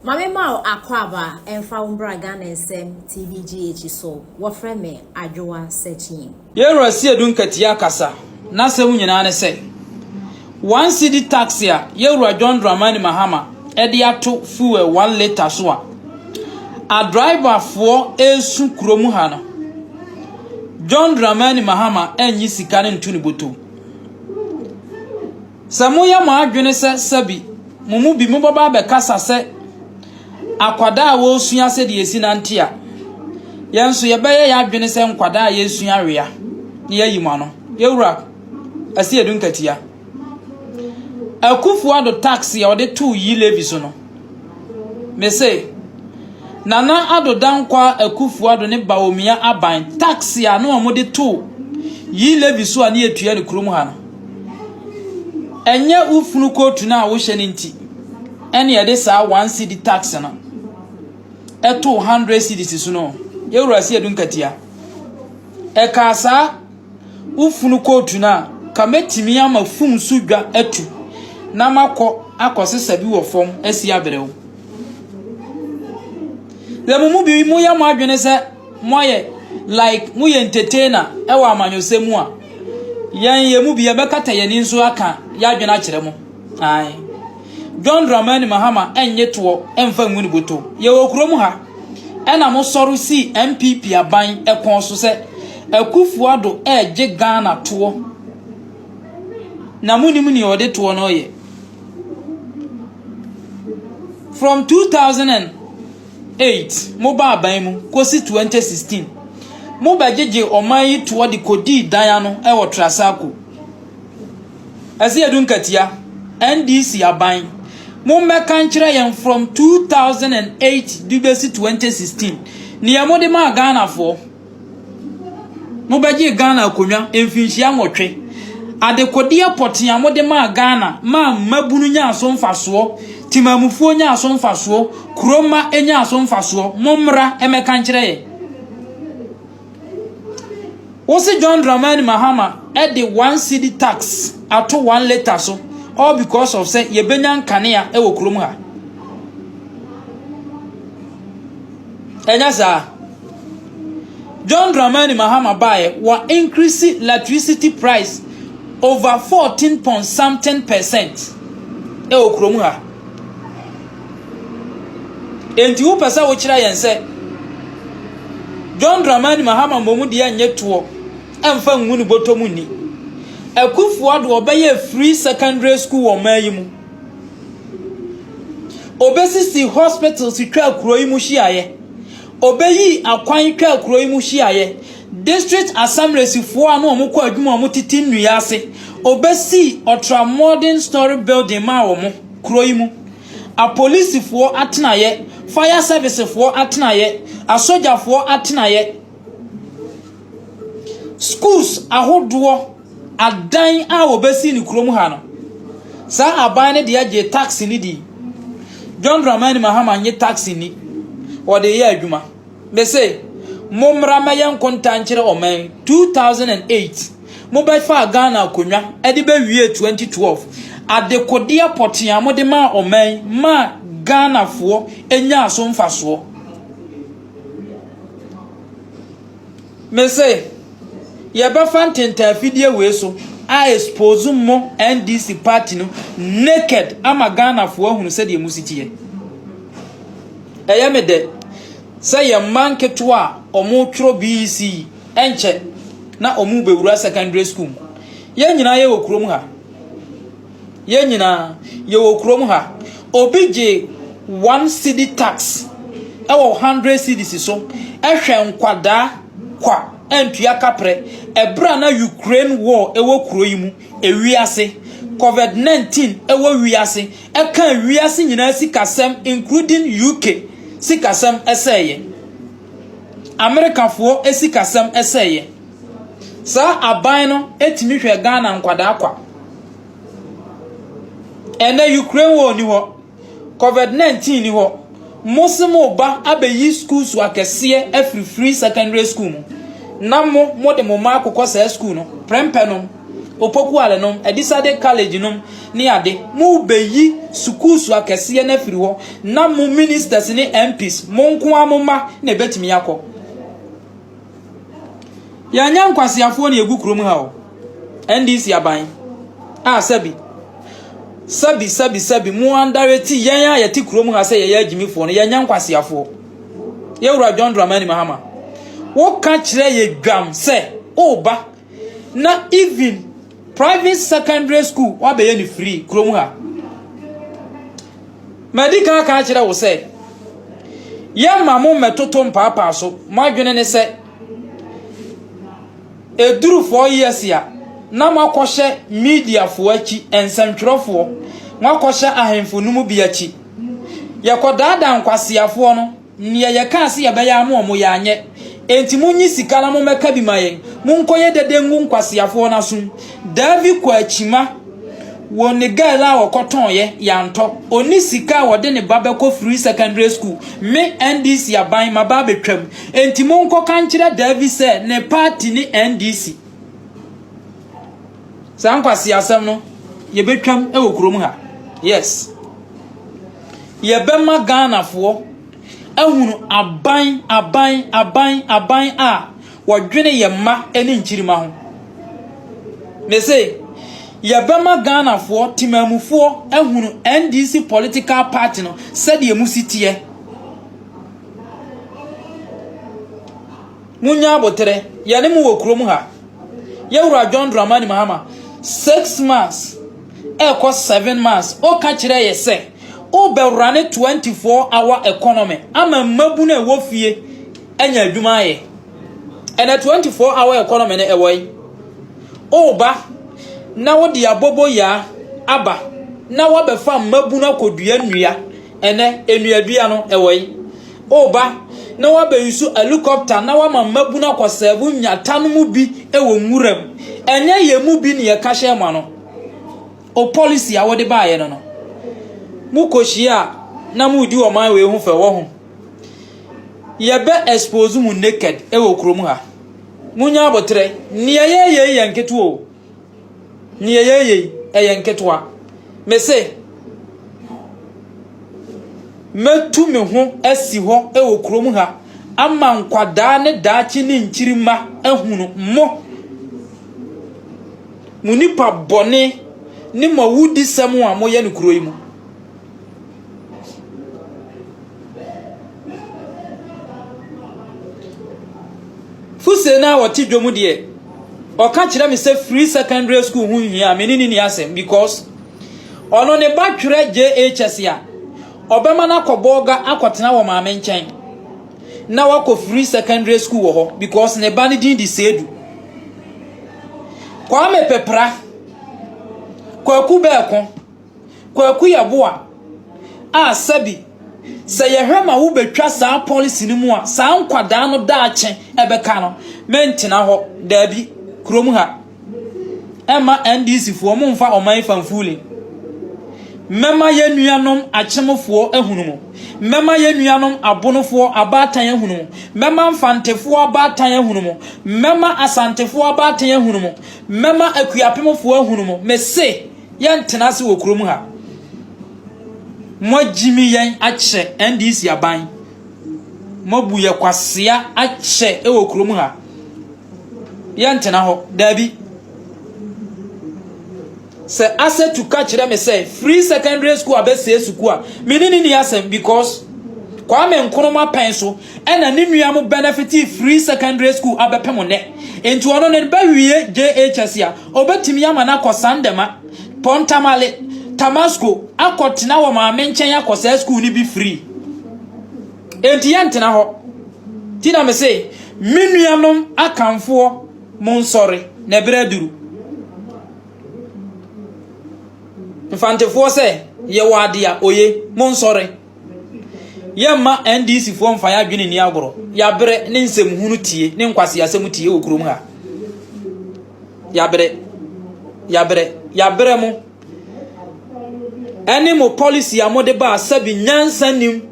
Maame ma wo akwaaba ɛmfa wo mbra Ghana Nsɛm TV GH so. Wɔfrɛ me Adwoa Sekyim. Yɛwura Siedu Nketia kasa. N'asɛm nyinaa ne sɛ, 1 cedi tax a yɛwura John Dramani Mahama ɛde ato fuel 1 litre so a adriverfoɔ esu kurom ha no, John Dramani Mahama ɛnyi sika no nto ne bɔtɔ. Sɛ moyɛ mo adwene sɛ sɛbi mo mu bi mobɛba abɛkasa sɛ akwadaa a wɔresua sɛdeɛ esi nante a, yɛn nso yɛbɛyɛ yɛn adwene sɛ nkwadaa a yɛresua awea na yɛayi mo ano. Yɛwura Asiedu Nketia, Akufo Addo tax a ɔde too E levy so no, mese Nana Addo Dankwa Akufo Addo ne Bawumia aban tax a na wɔde too E levy so a ne yɛtua ne kurom ha no, ɛnyɛ wo funu kootu no a wohyɛ no nti ɛne yɛde saa 1 cedi tax no ɛtoo 100 cedis so no. Yɛwura Asiedu Nketia, ɛkaa saa wo funu kootu no a ka mɛtumi ama fum so dwa atu na makɔ akɔsesa bi wɔ fam asi abrɛ wo. Sɛ mo mu bi moyɛ mo adwene sɛ moayɛ like moyɛ entertainer ɛwɔ amanyɔsɛm mu a, yɛn yɛn mu bi yɛbɛkata yɛn ani nso aka yɛadwene akyerɛ mo. Ae, John Dramani Mahama ɛnyɛ toɔ ɛmfa ngu ne bɔtɔ. Yɛwɔ kurom ha ɛna mosɔre sii NPP aban ɛkɔn so sɛ Akufo Addo ɛregye Ghana toɔ na monim nea ɔde toɔ no yɛ. From 2008 moba aban mu kɔsi 2016, mobɛgyegye ɔman yi toɔ de kɔdii dan ano ɛwɔ Trasacco. Asiedu Nketia, NDC aban, mommɛka nkyerɛ yɛn, from 2008 de bɛsi 2016, nea mode maa Ghanafoɔ. Mobɛgye Ghana akonnwa mfinhyia 8, adekodeɛ pɔtee a mode maa Ghana maa mmabunu nyaa so mfasoɔ, timamufoɔ nyaa so mfasoɔ, kuroma nyaa so mfasoɔ, mommra mmɛka nkyerɛ yɛn. Wosi John Dramani Mahama ɛde 1 cedi tax ato 1 litre so all because of sɛ yɛbɛnya nkanea ɛwɔ kurom ha. Ɛnyɛ saa? John Dramani Mahama baeɛ wa increase electricity price over 14 point something percent ɛwɔ kurom ha. Enti wopɛ sɛ wokyerɛ yɛn sɛ John Dramani Mahama mmom deɛ nyɛ toɔ ɛmfa ngu ne bɔtɔ mu ni? Akufo Addo ɔbɛyɛ free secondary school wɔ ɔman yi mu, obɛsisi hospitals twa kuro yi mu hyiaeɛ, obɛyi akwan twa kuro yi mu hyiaeɛ, district assembliesfoɔ a na wɔn kɔ adwuma a wɔn tete nnua ase, obɛsi ultra modern story building maa wɔn kuro yi mu, apolisifoɔ atenaeɛ, fire servicefoɔ atenaeɛ, asogyafoɔ atenaeɛ, schools ahodoɔ adan a wɔbɛsi ne kurom ha no. Saa aban no deɛ gye tax ni di. John Dramani Mahama nye tax ni wɔde yɛ adwuma. Mese mommra mɛyɛ nkonta nkyerɛ ɔman. 2008 mobɛfa Ghana akonnwa de bɛwie 2012, adekodeɛ pɔtee a mode maa ɔman maa Ghanafoɔ nyaa so mfasoɔ. Mese yɛbɛfa ntentafidie wei so a expose mo NDC party no naked ama Ghanafoɔ ahunu sɛdeɛ mu si teɛ. Ɛyɛ me dɛ sɛ yɛn mma nketewa a wɔretwerɛ BECE ɛnkyɛ na wɔn bɛwura secondary school mu. Yɛn nyinaa yɛwɔ kurom ha, yɛn nyinaa yɛwɔ kurom ha. Obi gye 1 cedi tax ɛwɔ 100 cedis so ɛhwɛ nkwadaa kwa ɛntua kaprɛ ɛberɛ a na Ukraine war ɛwɔ kuro yi mu, ewiase COVID-19 ɛwɔ wiase, ɛka wiase nyinaa sikasɛm including UK sikasɛm ɛsɛɛyɛ, Amerikafoɔ sikasɛm ɛsɛɛyɛ. Saa aban no etumi hwɛ Ghana nkwadaa kwa. Ɛnɛ Ukraine war ni hɔ, COVID-19 ni hɔ, mo se mo ba abɛyi schools akɛseɛ afiri free secondary school mu na mo de mo mma akokɔ saa school no prɛmpɛ no. Opoku Ware nom, Adisade College nom ne ade. Morebɛyi sukuusu akɛseɛ no afiri hɔ na mo ministers ne MPs, mo nko ara mo mma na ɛbɛtumi akɔ. Yɛnyɛ nkwaseafoɔ na yɛgu kurom ha o. NDC aban a sɛbi sɛbi sɛbi sɛbi mo andareti yɛn a yɛte kurom ha sɛ yɛyɛ agyimifoɔ no yɛnyɛ nkwaseafoɔ. Yɛwura John Dramani Mahama woka kyerɛ yɛ dwam sɛ woba na even private secondary school wabɛyɛ ne free kurom ha. Madi kan aka akyerɛ wo sɛ yɛmma mo mmɛtoto mpaapaa so. Mo adwene ne sɛ ɛduru 4 years a na moakɔhyɛ mediafoɔ akyi, nsɛntwerɛfoɔ, moakɔhyɛ ahemfo no mu bi akyi. Yɛkɔdaadaa nkwaseafoɔ no nea yɛkaa sɛ yɛbɛyɛ ama ɔmo yɛanyɛ. Enti monyi sika na mommɛka bi ma yɛn. Monkɔyɛ dede ngu nkwaseafoɔ no asom. Daavi kɔ akyima wɔ ne girl a wɔkɔtɔnyɛ yɛantɔ. Ɔni sika a wɔde ne ba bɛkɔ free secondary school. Me NDC aban maba abɛtwam. Enti monkɔka nkyerɛ Daavi sɛ ne party ne NDC. Saa nkwaseasɛm no yɛbɛtwam wɔ kurom ha. Yes. Yɛbɛma Ghanafoɔ ahunu aban aban aban aban a wɔdwene yɛn mma ne nkyirima ho. Mese yɛbɛma Ghanafoɔ temamufoɔ ahunu NDC political party no sɛdeɛ mu si teɛ. Munya abotrɛ, yɛne mo wɔ kurom ha. Yɛwura John Dramani Mahama 6 months ɛrekɔ 7 months ɔka kyerɛ yɛ sɛ wobɛwura ne 24 hour economy ama mmabunu a ɛwɔ fie anya adwuma ayɛ. Ɛnɛ 24 hour economy no ɛwɔ yi. Woba na wode aboboyaa aba na wabɛfa mmabunu akɔdua nnua. Ɛnɛ nnuadua no ɛwɔ yi. Woba na wabɛyi so helicopter na wama mmabunu akɔsɛɛbo nyata no mu bi wɔ nwuram. Ɛnyɛ yɛn mu bi ne yɛka hyɛ ma no. O policy a wɔde baeɛ no, mokɔhyia a na moredi ɔman wei ho fɛ wɔ ho. Yɛbɛ expose mu naked wɔ kurom ha. Munya abotrɛ. Nea yɛyɛ yi yɛ nketewa o. Nea yɛyɛ yi ɛyɛ nketewa. Mese mɛtu me ho asi hɔ wɔ kurom ha ama nkwadaa ne daakye ne nkyirima ahunu mo. Mo nipa bɔne ne mo awudisɛm a moyɛ no kuro yi mu. Fuse no a wɔte dwom deɛ, ɔka kyerɛ me sɛ free secondary school ho nhia a me ne ne ni asɛm because ɔno ne ba twerɛ JHS a ɔbɛma no akɔ bɔɔga akɔtena wɔ maame nkyɛn na wakɔ free secondary school wɔ hɔ because ne ba no din de Seedu. Kwame Pepra, Kwaku Bɛɛko, Kwaku Yɛboa a sɛbi sɛ yɛhwɛ ma wobɛtwa saa policy no mu a saa nkwadaa no daakye ɛbɛka no mentena hɔ daabi kurom ha ɛma NDC foɔ momfa ɔman famfuli. Mɛma yɛn nuanom akyemfoɔ ahunu mu. Mɛma yɛn nuanom abonofoɔ abaatan ahunu mu. Mɛma mfantefoɔ abaatan ahunu mu. Mɛma asantefoɔ abaatan ahunu mu. Mɛma akuapemfoɔ ahunu mu. Mese yɛntena ase wɔ kurom ha. Moagyimi yɛn akyɛ NDC aban. Moabu yɛ kwasea akyɛ wɔ kurom ha. Yɛntena hɔ daabi. Sɛ Asɛtu ka kyerɛ me sɛ free secondary school abɛsɛe sukuu a, me ne ne ni asɛm because Kwame Nkrumah pɛn so ɛna ne nua mo benefit free secondary school abɛpem nnɛ. Nti ɔno ne bɛwie JHS a, ɔbɛtumi ama no akɔ Sandema, Pɔntamale, Tamasco akɔtena wɔ maame nkyɛn akɔ saa school no bi free. Enti yɛntena hɔ. Ti na me se, me nuanom akamfoɔ mo nsɔre na ɛberɛ aduru. Mfantefoɔ sɛ yɛwɔ ade a oye mo nsɔre. Yɛmma NDC foɔ mfa yɛ adwene ni agorɔ. Yɛabrɛ ne nsɛmhunu tie ne nkwaseasɛm tie wɔ kurom ha. Yɛabrɛ. Yɛabrɛ. Yɛabrɛ mo. Ɛne mo policy a mode baa sɛbi nyansa nim.